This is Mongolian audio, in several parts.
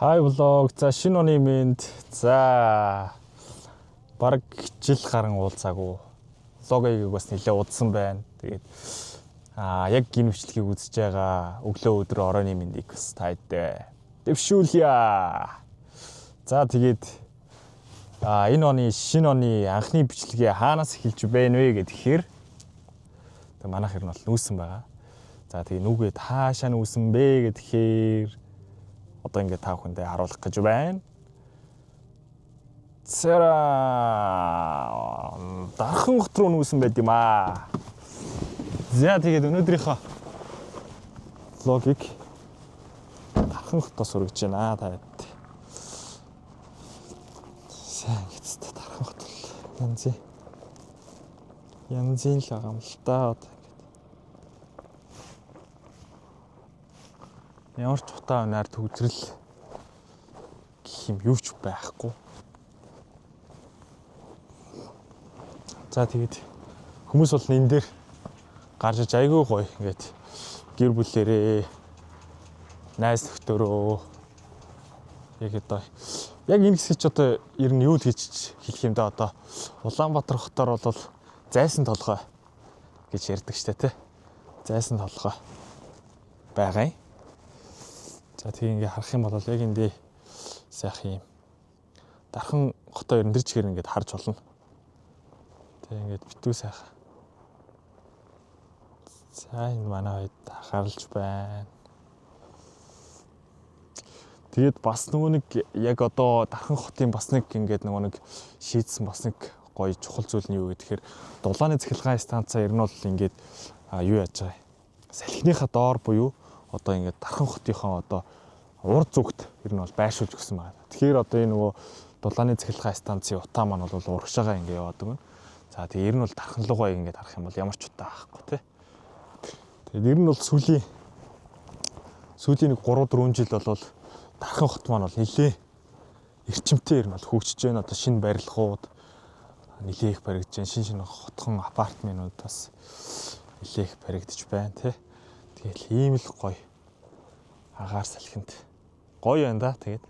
Hi vlog. За, шинэ оны мэнд. За, бараг жил гарan уулзаагүй. Vlog хийгээг бас нэлээд удсан байна. Тэгээд яг энэ бичлэгийг үзэж байгаа өглөө, өдөр, оройн мэндийг бас та хэдтэй дэвшүүлье. За, тэгээд энэ оны шинэ оны анхны бичлэгээ хаанаас эхэлж байна вэ гэхээр тэг манайх ер нь бол нүүсэн байгаа. За, тэгээ нүгээ таашаа нүүсэн бэ гэхээр одоо ингээд та бүхэндээ харуулах гэж байна. Цара Дархан хот руу нүүсэн байд юм аа. За, тэгээд өнөөдрийнхөө vlog ийг Дархан хотоос өргөж байна та хэд. Сайн ингээд Дархан хот бол янзын л байгаа юм л да. Одоо ингээд ямар ч утаа унаар төгжрөл гэх юм юу ч байхгүй. За, тэгээд хүмүүс бол энэ дээр гарч иж айгүй гоё ингээд гэр бүлээрээ, найз нөхдөөрөө яг одоо яг энэ хэсэг чи одоо ер нь юу л гэж хэлэх юм да, одоо Улаанбаатар хотоор бол зайсан толгой гэж ярьдаг штэ, тий. Зайсан толгой байгаа юм. За, тэгээ ингээ харах юм бол яг эндээ сайхан юм. Дархан хотоо ер нь тэр чигээр ингээд харж болно. Тэгээ ингээд битүү сайхан. За, энэ манай хоёр харалж байна. Тэгээд бас нөгөө нэг яг одоо Дархан хотын бас нэг ингээд нөгөө нэг шийдсэн бас нэг гоё чухал зүйл нь юу гэхээр дулааны цахилгаан станцаа ер нь бол ингээд юу яаж байгаа юм. Салхиныхаа доор буюу одоо ингээд Дархан хотынхоо одоо урд зүгт ер нь бол байршуулж өгсөн байна. Тэгэхээр одоо энэ нөгөө дулааны цахилгаан станцын утаа маань бол урагшаага ингээд яваад өгнө. За, тэгээ ер нь бол Дархан руугаа ингээд харах юм бол ямар ч утаа авахгүй, тий. Тэгээд ер нь бол сүүлийн нэг 3 4 жил бол Дархан хот маань бол нэлээ эрчимтэй ер нь бол хөгжиж байна. Одоо шинэ барилгууд нэлээ их баригдаж байна. Шинэ шинэ хотхон апартментууд бас нэлээ их баригдаж байна, тий. Тэгэл ийм л гоё агаар салхинд гоё байна да. Тэгээд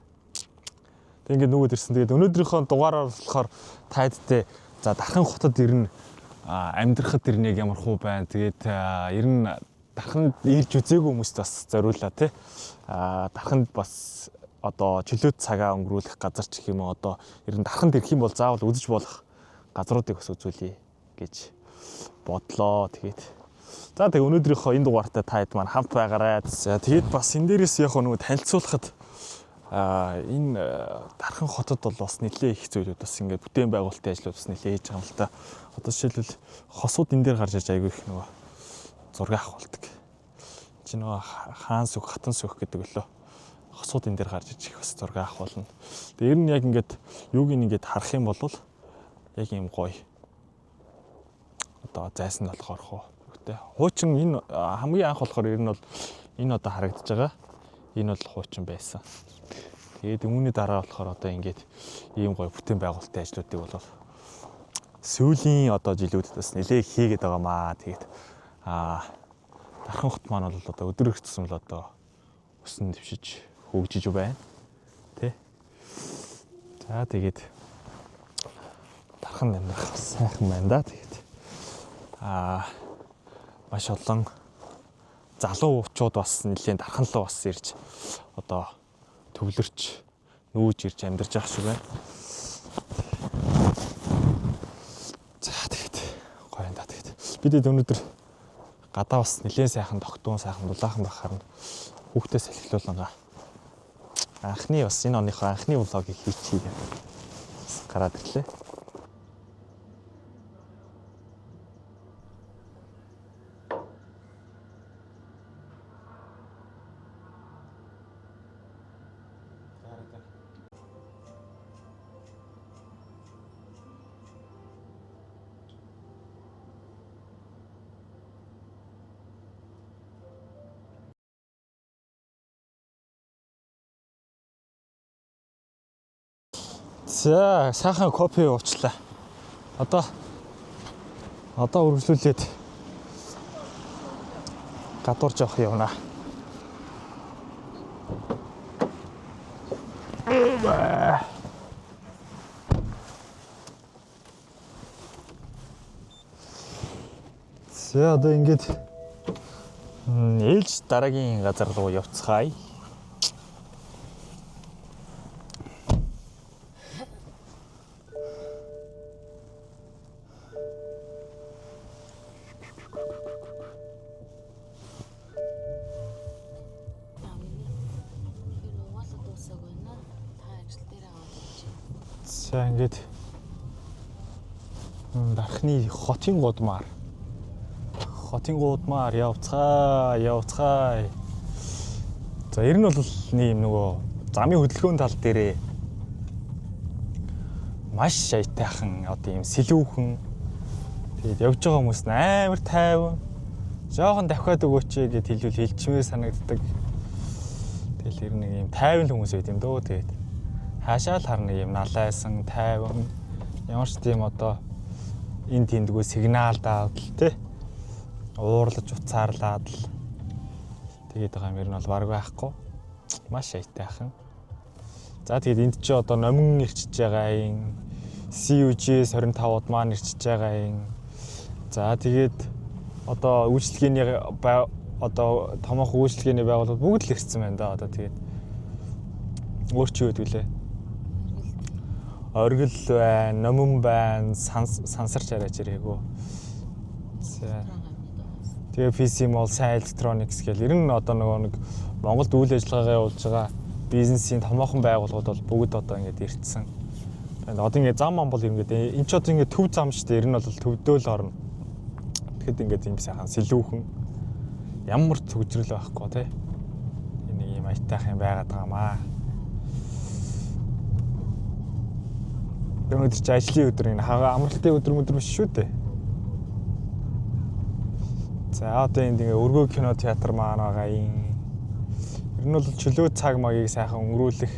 тэг ингээд нүгэд ирсэн. Тэгээд өнөөдрийнхөө дугаараар болохоор та хэдтэй за Дархан хотод ер нь амьдрахад ер нь яг ямар хуу байна. Тэгээд ер нь Дарханд ирж үзээгүй хүмүүст бас зориулаа, тий. Дарханд бас одоо чөлөөт цагаа өнгөрүүлэх газар ч гэх юм уу, одоо ер нь Дарханд ирэх юм бол заавал үзэж болох газруудыг бас үзүүлье гэж бодлоо. Тэгээд за, тэг өнөөдрийнхөө энэ дугаартай та хэд маань хамт байгаарай. За, тэгээд бас энэ дээрээс яг нөгөө танилцуулахад энэ Дархан хотод бол бас нэлээ их зүйлүүд бас ингээд бүтээн байгуулалтын ажлууд бас нэлээ хийж байгаа юм л та. Одоо жишээлбэл хосууд энэ дээр гарч ирж айгүй их нөгөө зураг авах болдог. Чи нөгөө хаан сүх, хатан сүх гэдэг лөө. Хосууд энэ дээр гарч иж их бас зураг авах болно. Тэгээ ер нь яг ингээд юуг ингээд харах юм бол яг ийм гоё одоо зайсан болохоор хоо. Гэтэ хуучин энэ хамгийн анх болохоор ер нь бол энэ одоо харагдаж байгаа. Энэ бол хуучин байсан. Тэгээд үүний дараа болохоор одоо ингээд ийм гоё бүтээн байгуулалтын ажлуудыг бол сүүлийн одоо жилүүдэд бас нэлээд хийгээд байгаа маа. Тэгээд Дархан хот маань бол одоо өдөр их тусам л одоо өсөн дэвшиж хөгжиж байна. Тэ. За, тэгээд Дархан амьдрах сайхан байна да. Тэгээд маш олон залуучууд бас нэлээд Дархан руу бас ирж одоо төвлөрч нүүж ирж амьдарч байгаа шиг байна. За, тэгээд гоё юм да, тэгээд. Бид өнөөдөр гадаа бас нэлээд сайхан тогтун, сайхан дулаахан байхаар нь хүүхдээ салхилуулангаа анхны бас энэ оныхоо анхны vlog ыг хийчихье гэж гараад ирлээ. За, сайхан кофе уучлаа. Одоо үргэлжлүүлээд гадуур жоох явна. За одоо ингээд ээлж дараагийн газар руу явцгаая. Тэр угаалга дуусаагүй байна. Та ажил дээр аваад ирж. За ингээд дархны хотын гудмаар явцгаа явцгаа. За ер нь бол нэг юм нөгөө замын хөдөлгөөн тал дээрээ маш аятайхан одоо юм сэлүүхэн тэгээд явж байгаа хүмүүс нь амар тайван жоохон давхиад өгөөч гэд хэлвэл хэлчмээр санагддаг. Тэгэл ер нь нэг юм тайван л хүмүүс байд юм дөө тэгээд хаашаа л харна юм налайсан тайван ямар ч тийм одоо энэ тэндгүү сигналдаад л те уурлаж уцаарлаад л тэгээд байгаа юм ер нь бол бараг байхгүй маш аятайхан. За тэгээд энд чи одоо номин ирчиж байгаа юм CUGS 25-ууд маань ирчиж байгаа юм. За тэгээд одоо үйлчлэгээний одоо томоохон үйлчлэгээний байгууллагууд бүгд л ирсэн байна да одоо тэгээд өөр чи юу гэдэг лээ? Оргил байна, номин байна, сансарч арайч ирээгүй. За. Тэгээ PC Mall, Сайн Electronics гэл ер нь одоо нөгөө нэг Монголд үйл ажиллагаагаа явуулж байгаа бизнесийн томоохон байгууллагууд бол бүгд одоо ингээд ирсэн. Одоо ингээд зам ам бол ингээд энэ ч одоо ингээд төв зам шүү дээ. Ер нь бол төвдөө л орно. Тэгэхэд ингээд юм сайхан сэлүүхэн ямар төгжрөл байхгүй тий. Энийг юм аятайхан юм байгаад байгаа маа. Өнөөдөр чи ажлын өдөр энэ хага амралтын өдөр мөдөр биш шүү дээ. За одоо энд ингээ өргөө кино театр маань байгаа юм. Ер нь бол чөлөө цаг магийг сайхан өнгөрүүлэх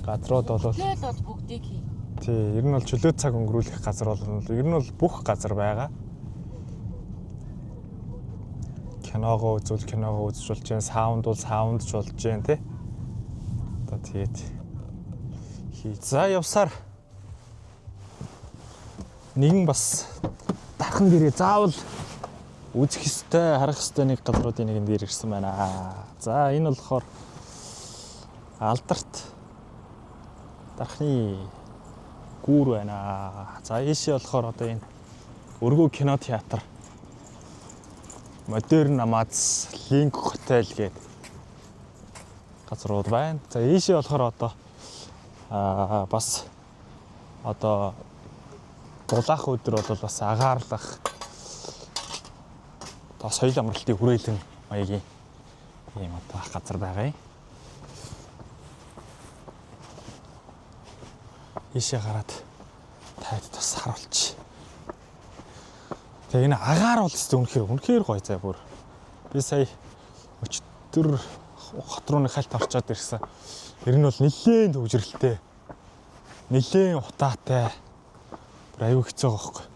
газрууд бол Тэгэл бол бүгдийг хий. тий, ер нь бол чөлөө цаг өнгөрүүлэх газар бол ер нь бол бүх газар байгаа. Киногоо үзвэл киногоо үзэж болж байна, саунд бол саундж болж байна тий. Одоо тэгээд хий. За явсаар нэгэн бас дархан дээрээ заавал үзэх ёстой, харах ёстой нэг газруудын нэгэн дээр ирсэн байна. За энэ болохоор алдарт дархны гүүр байна. За ийшээ болохоор одоо энэ өргөө кино театр Модерн Амаз Линк хотел гэдэг газрууд байна. За ийшээ болохоор одоо бас одоо дулаах өдөр бол бас агаарлах одоо соёл амралтын хүрээлэн маягийн ийм одоо газар байгаа юм. Ийшээ гараад тайд бас харуулчих. Тэгээ энэ агаар бол өстө үнэхээр гоё заа бүр. Би сая өчтөр хот руу нэг хальт орчоод ирсэн. Тэр нь бол нэлээд төвжрэлтэй. Нэлээд утаатай. Бүр аюу хэцүү байгаа байхгүй.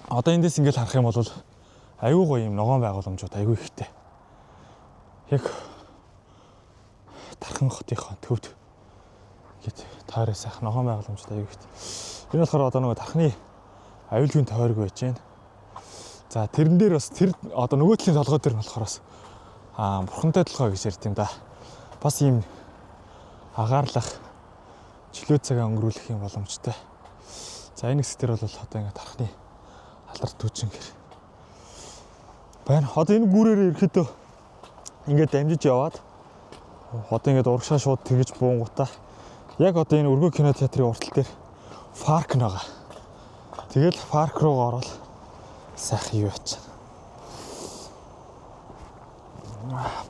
Одоо эндээс ингээл харах юм бол аюу гоё юм ногоон байгууламжууд аюу ихтэй. Яг Тархан хотынхоо төвд ингээд тойроо сайхан ногоон байгууламжууд аюу ихтэй. Энэ болохоор одоо нөгөө тархны аюулгүй тойрог байж байна. За тэрэн дээр бас тэр одоо нөгөө талын толгой дээр нь болохоор бас бурхантай толгой гэж ярьд юм да. Бас ийм агаарлах чөлөө цагаа өнгөрүүлэх юм боломжтой. За энэ хэсэг дээр бол одоо ингээд тархны алдар түүжингэр байна. Одоо энэ гүүрээр ирэхэд ингээд дамжиж яваад одоо ингээд урагшаа шууд тэгэж буунгуудаа яг одоо энэ өргөө кино театрын уртал дээр парк нэг. Тэгэл парк руу ороод сайхан юу яач.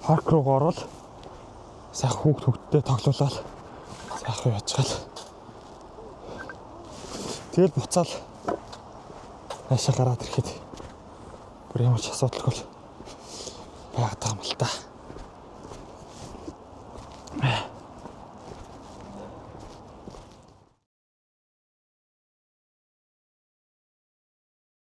Парк руу ороод сайхан хүүхд хөвгттэй тоглуулаад сайхан юу яачгаал. Тэгэл буцаал наашаа гараад ирэхэд бүр ямар ч асуудалгүй байгаад байгаа юм л та.